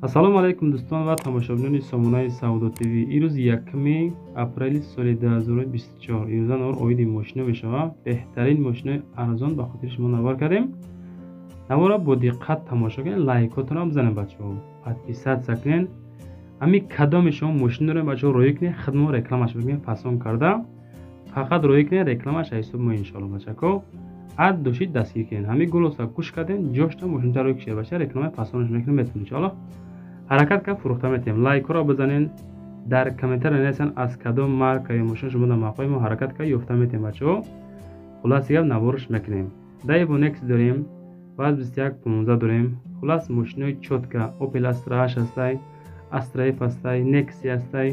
Ассалому алайкум, дӯстон ва тамошобинони сомонаи Савдо ТВ. Ирӯз 1 апрели соли 2024. Ирӯза навор оиди мошино мешавад. Беҳтарин мошинои арзон ба хотири шумо навор кардем. Наворро бо диққат тамошо кунед, лайкотонро бизанед, бачаҳо, подписаться кунед. Ҳамин кадоме шумо мошин доред, бачаҳо, роӣ кунед, худмо рекламаш мекунем фасон карда. Фақат роӣ кунед, рекламаш ҳисоб мо, иншоалло. Бачако, ад дошид дастгир кунед. Ҳамин голоса гӯш кардем, ҷошта мошинча роӣ кушед, бача, рекламаи фасонаш мекунем, метавонед, иншоалло. Ҳаракат кард, фурӯхта метавонем. Лайкҳоро бизанед, дар комментария нависанд, аз кадом марка ё мошин шумо дар мавқеи мо, ҳаракат кард, ёфта метавонем, бачаҳо. Хулоси гап, наворш мекунем. Даеву Некс дорем, баъд 2115 дорем. Хулас, мошинои чётко: Opel Astra H ҳастай, Astra F ҳастай, Nexia ҳастай,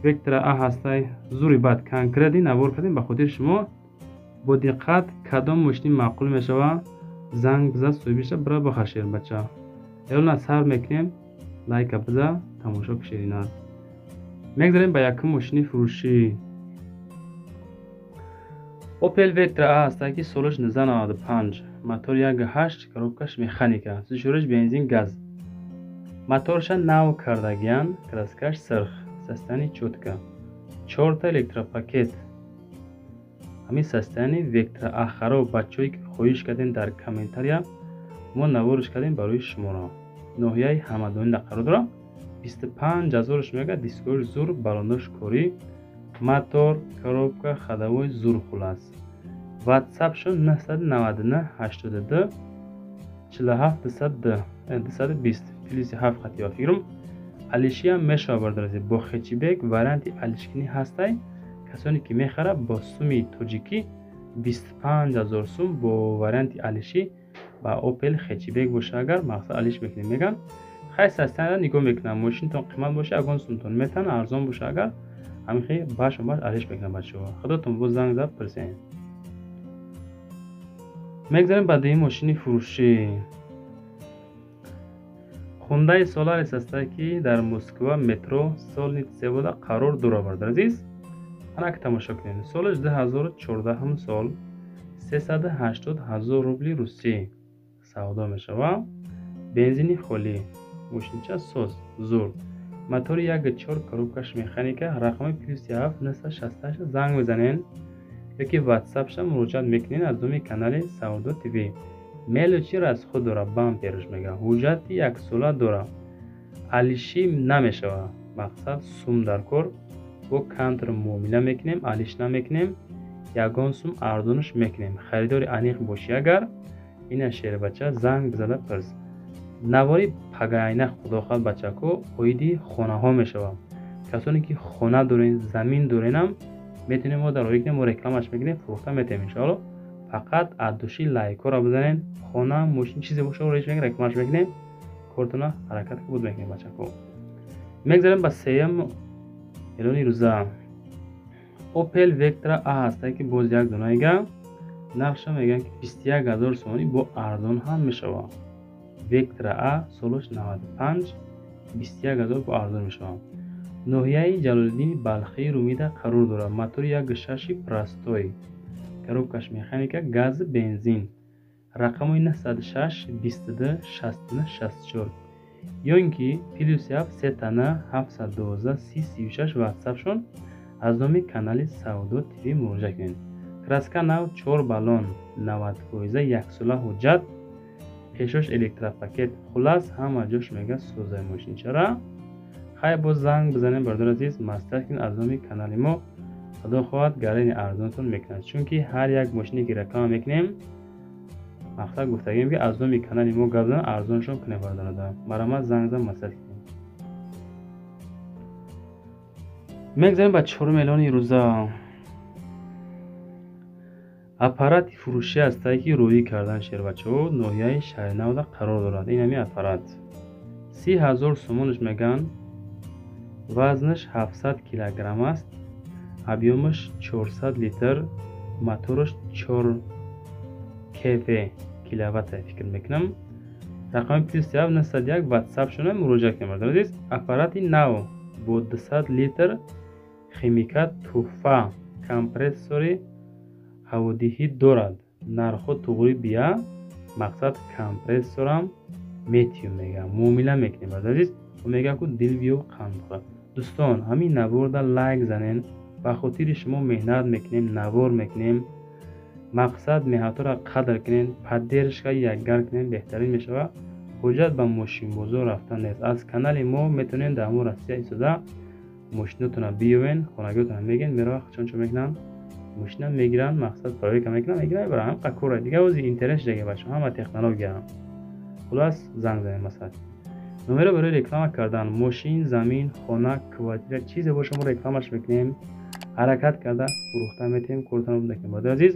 Vectra A ҳастай. Зури баъд конкретный навор кардем ба хотири шумо. Бо диққат, кадом мошини маъқул мешава, занг бизад, соҳибиша бира бихашер, бача. Элона сар мекунем, лайка биза, тамошо кушеринад. Мегзарем ба якум мошини фурӯшӣ. Opel Vectra A ҳастай, ки солаш 1995, мотор 1.8, коробкаш механика, сӯзишвориш бензин, газ. Моторша нав кардагиян, краскаш сирх, состояние чётко, чорта электропакет. Ҳамин состояние Vectra A харо, бачаҳое ки хоҳиш кардем дар комментария, мо навориш кардем барои шуморо. Ноҳияи Ҳамадонӣ қарор дорад. 25 ҳазорш мега, дискош зур, балонош корӣ, мотор, коробка, ходовой зур. Хулас, ватсапшон 999 82 47 220, плюси 7 хати ба фикрам. Алишиам мешавад, бародарази, бо хэтчбек варианти алишкинӣ ҳастай. Касоне ки мехарад, бо суми тоҷикӣ 25 000 сум бо варианти алишӣ ба Opel хэтчбек боша агар, мақсад, алиш мекунем, меган. Хай, состояние нигоҳ мекунам. Мошинтон қимат боша, ягон сумтон метан, арзон боша агар, ҳамин хел башон баш алиш мекунам. Бачаҳо, худотон боз занг зад, пурсен. Мегзарем ба дуюм мошини фурӯшӣ. Хундаи Соларис ҳастае, ки дар Москва, метро Солнцевода қарор дорад. Бародар азиз, анак тамошо кунед. Солаш 2014 сол, 380 000 рубли русӣ савдо мешавад. Бензини холӣ, мошинча соз, зур, мотори 1.4, коробкаш механика. Рақами +7 968 занг мезанед ёки ватсапша муроҷиат мекунед аз номи канали Савдо ТВ. Мелочи расход дорад, бамперш мега, ҳуҷҷати яксола дорад, алишӣ намешавад. Мақсад, сум дар кор, бо камтар муомила мекунем, алиш намекунем, ягон сум арзонаш мекунем. Харидори аниқ бошӣ агар, ина шербача, занг бизада пирс. Навори пагайна, худо хоҳад, бачако, оиди хонаҳо мешавад. Касоне ки хона дорен, замин доренам, метавонем мо дар роӣ кунем, мо рекламаш мекунем, фурӯхта метавонем, иншоалло. Фақат аз души лайкҳоро бизанед. Хона, мошин, чизе боша, роиш мекунем, рекламаш мекунем, кортона ҳаракат буд мекунем, бачако. Мегзарем ба сеюм эълони рӯза. Opel Vectra A ҳастае, ки боз як донаига. Нархша мегӯянд, ки 21 000 сомонӣ, бо арзон ҳам мешавад. Vectra A, солаш 95, 21 000, бо арзон мешавад. Ноҳияи Ҷалолиддини Балхии Румида қарор дорад. Мотори 1.6 простой, коробкаш механика, газ, бензин. Рақамҳои 906 22 69 64 ё ин ки +7 сетана 712 30 36 ватсапшон аз номи канали Савдо ТВ муроҷиат кунед. Краска нав, чор баллон, 90%, яксола ҳуҷҷат, пешош электропакет. Хулас, ҳама ҷош мега созаи мошинчара. Хай, боз занг бизанем, бародар азиз, маслиҳат кунед аз номи канали мо. Худо хоҳад, гарани арзонатон мекунад, чунки ҳар як мошине ки реклама мекунем, мақсад, гуфтагем, ки аз номи канали мо гап зан, арзоншон кунем. Бародарада, марҳамат, занг зан, маслиҳат кунем. Мегзарем ба чорум эълони рӯза. Аппарати фурӯшӣ ҳастае, ки рӯӣ кардан, шербачаҳо, ноҳияи Шаҳринавда қарор дорад. Ин ҳамин аппарат 30 000 сомонаш мегӯянд, вазнаш 700 килограмм аст, объёмаш 400 литр, мотораш 4 кв, киловатта фикр мекунам. Рақами +7 901 ватсапшона муроҷиат кунед. Бародари азиз, аппарати нав бо 200 литр химикат туҳфа, компрессори ҳаводиҳӣ дорад. Нархҳо туғри бия. Мақсад, компрессорам Метиём мега, муомила мекунем, бародари азиз. Мега ку дил биё қанд бихӯр. Дӯстон, ҳамин наворда лайк занен, ба хотири шумо меҳнат мекунем, навор мекунем. Мақсад меҳнатҳоро қадр кунем, поддержка якгар кунем, беҳтарин мешавад. Ҳуҷҷат ба мошинбозор рафтан нест. Аз канали мо метавонед дар ҳамон Россия истода мошинотонро биёвен, хонагиотонро мегӯен, мераванд, чон чо мекунанд, мошина мегиранд, мақсад проверка мекунанд, мегиранд, мебаранд. Ҳамқа кора дига ози интернет шудаги, бачаҳо, ҳама технология. Хулас, занг занем. Масалан, номеро барои реклама кардан мошин, замин, хона, квартира, чизе боша, мо рекламаш мекунем, ҳаракат карда фурӯхта метиҳем, кортонро мекунем. Бародари азиз,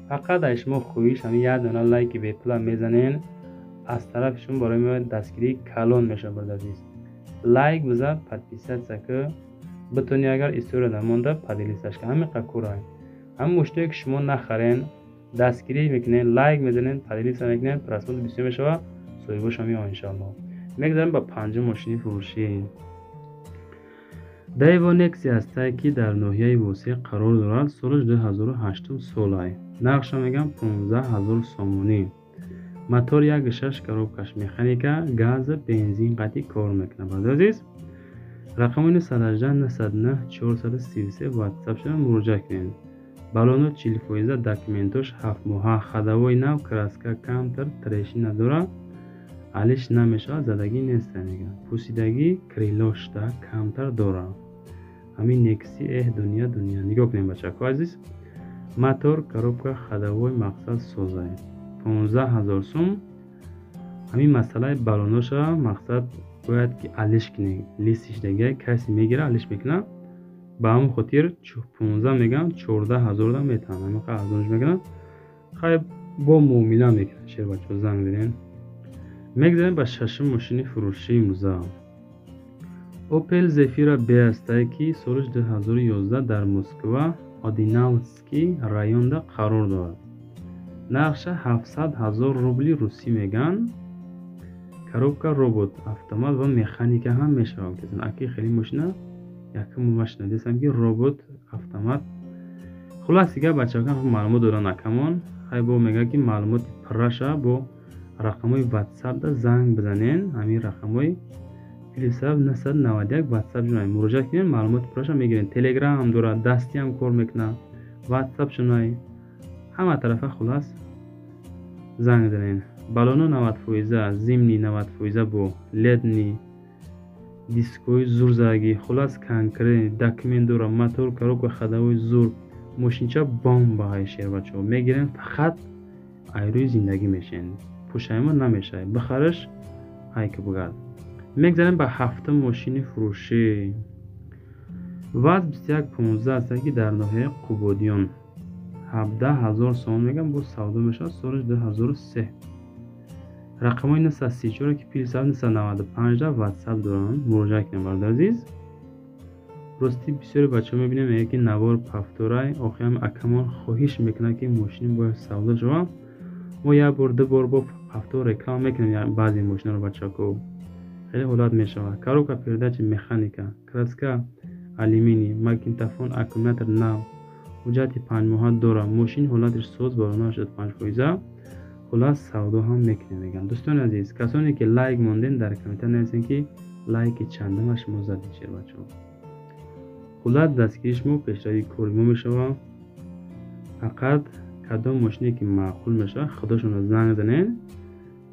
фақат аз шумо хоҳиш ҳамин як дона лайки бепула мезанен, аз тарафи шумо барои мо дастгирии калон мешавад. Бародари азиз, лайк бизан, подписаться ки битони, агар история намонда, поделиться ш кун. Ҳамин кора, ҳамин мошиное ки шумо нахарен, дастгирӣ мекунен, лайк мезанен, поделиться мекунен, просмотр бисёр мешавад, соҳибошам меоянд, иншоалло. Мегзарем ба панҷум мошини фурӯшӣ. Дэйво Нексия ҳастае, ки дар ноҳияи Восеъ қарор дорад. Солаш 2008 солай. Нархша мегӯям 15 000 сомонӣ. Мотор 1,6, коробкаш механика, газ, бензин қатъӣ кор мекунад. Бародари азиз, рақами 918 909 433 ватсап шуда муроҷиат кунед. Баллоно 40%, документош 7 моҳа, ходовой нав, краска камтар, трещина дорад, алиш намешавад, задагӣ неста мегӯяд. Пӯсидагӣ крылошда камтар дорад. Ҳамин Некси, эҳ, дунё, дунё. Нигоҳ кунед, бачаҳо азиз, мотор, коробка, ходовой, мақсад созай. 15 000 сум. Ҳамин масъалаи баллоноша, мақсад, бояд ки алиш кунед. Листиш дега касе мегира, алиш мекунад. Ба ҳамон хотир 15 мегӯям, 14 000 да метавонад. Ҳамин қадр арзонш мекунад. Хай, бо муомила мекунад, шербачаҳо, занг бинед. Мегзарем ба шашум мошини фурӯшии имрӯза. Опел Зефира Б ҳастае, ки солаш 2011, дар Москва, Одинцовский районда қарор дорад. Нархша 700 ҳазор рубли русӣ мегӯянд. Коробка робот, автомат ва механика ҳам мешавад. Аки хеле мошина якум машина дидам, ки робот, автомат. Хулас, дигар бачаҳо маълумот доранд акамон. Хай, бо мегӯяд, ки маълумоти пурраша бо рақамҳои ватсапда занг бизанен. Ҳамин рақамҳои +7 991 ватсап ҷунай муроҷиат кунед, маълумоти пурраша мегиред. Телеграм ҳам дорад, дастӣ ҳам кор мекунад, ватсап шунай, ҳама тарафа. Хулас, занг занен. Баллоно 90%, зимний 90%, бо летний дискҳои зур задагӣ. Хулас, конкретный документ дорад, мотор, коробка, ходовой зур, мошинча бомба. Ҳай, шербачаҳо, мегирем, фақат айрӯи зиндагӣ мешавем, пушаймон намешавед. Бихараш, ҳай ки бугард. Мегзарем ба ҳафтум мошини фурӯшӣ. ВАЗ 2115 ҳастад, ки дар ноҳияи Қубодиён, 17 000 сомон мегӯям, боз савдо мешавад. Солаш 2003. Рақамҳои 934 ки +7 995 да ватсап доранд, муроҷиат кунед, бародари азиз. Ростӣ, бисёре бачаҳо мебинем, мегӯяд, ки навор повторай. Охирам акамон хоҳиш мекунад, ки мошин бояд савдо шавад. Мо як бор, ду бор бо повтор реклама мекунем баъзе мошинаро, бачаҳо, хеле ҳолат мешавад. Коробка передачи механика, краска алюминий, магнитофон, аккумулятор нав, ҳуҷҷати 5 моҳа дорад. Мошин ҳолаташ соз, барона 85%. Хулас, савдо ҳам мекунем, мегӯям. Дӯстони азиз, касоне ки лайк мондем, дар комментар нависем, ки лайки чандама шумо задед, шербачаҳо. Хулас, дастгирии шумо пешравии кори мо мешавад. Фақат кадом мошине ки маъқул мешавад, худошонро занг занед.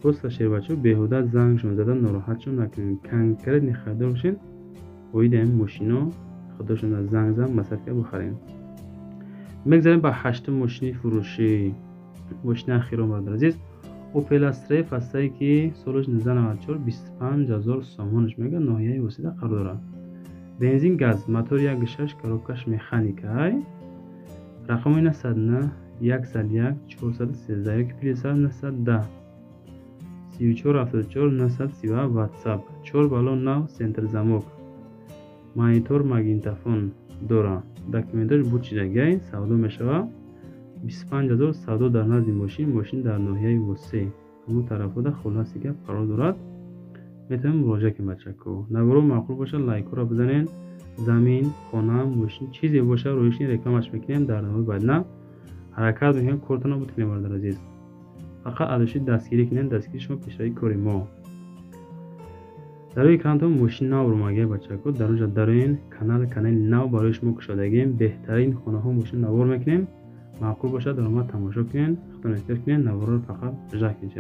Просто, шербачаҳо, беҳуда зангшон зада нороҳатшон накунед. Конкретный харидор бошед, оиди ҳамин мошино худошонро занг зан, масалан, ка бихарем. Мегзарем ба ҳаштум мошини фурӯшӣ. Мошини ахирон, бародари азиз, Опел Астра Ф ҳастае, ки солаш 1994, 25 000 сомонаш мегӯяд, ноҳияи Восита қарор дорад. Бензин, газ, мотор 1,6, коробкаш механикай. Рақамҳои 909 101 413 ёки +7 910 34 74 937 ватсап. Чор баллон нав, центрзамок, монитор, магнитофон дорад. Документош бучидагай, савдо мешавад. 25 000 савдо дар назди мошин. Мошин дар ноҳияи Восеъ, ҳамон тарафода, хулоси гап, қарор дорад. Метавонед муроҷиат кунед, бачако. Наворо маъқул бошад, лайкҳоро бизанед. Замин, хона, мошин, чизе бошад, рӯишни рекламаш мекунем дар навои баъдина. Ҳаракат мекунем, кортонро бутунем, бародари азиз. Фақат адоши дастгирӣ кунед, дастгирии шумо пешравии кори мо. Дар рӯи экранатон мошини нав омагия, бачако. Дар онҷа дароен, канал, канали нав барои шумо кушодагем. Беҳтарин хонаҳо, мошин навор мекунем. Маъқул бошад, даромад, тамошо кунен, худтон эҳтиёт кунен, наворро фақат жак кунед.